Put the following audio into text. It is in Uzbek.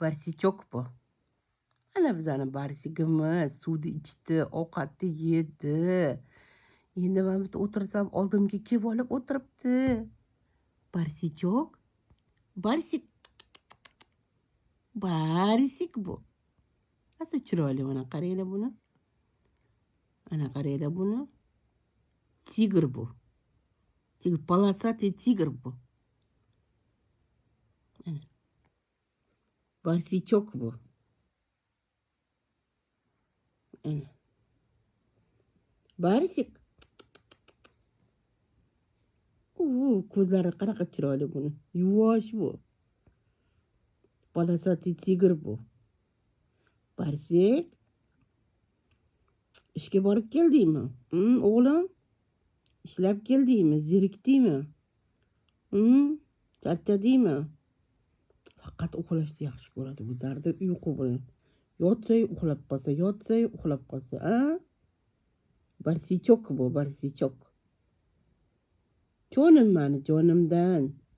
Барсичок bu. Mana bizani Barsigimiz suvni ichdi, ovqatni yedi. Endi mana bu yerda o'tirsam, oldimga kelib olib o'tiribdi. Барсичок. Барсик. Барсик bu. Asa chiroyli, mana qaranglar buni. Ana qaranglar buni. Тигр bu. Тигр, полосатый тигр bu. Ana. Барсичок bu. Ana. Барсик. Ko'zlari qanaqa chiroyli buni. Yuvosh bu. Полосатый тигр bu. Барсик. Ishga borib keldingmi? O'g'lim? Ishlab keldingmi? Zerikdingmi? Charchadingmi? Faqat uxlashni yaxshi ko'radi bu, dardi uyqu bilan. Yotsa uxlab qolsa, yotsa uxlab qolsa, a? Барсичок bu, барсичок. Jonim mani, jonimdan.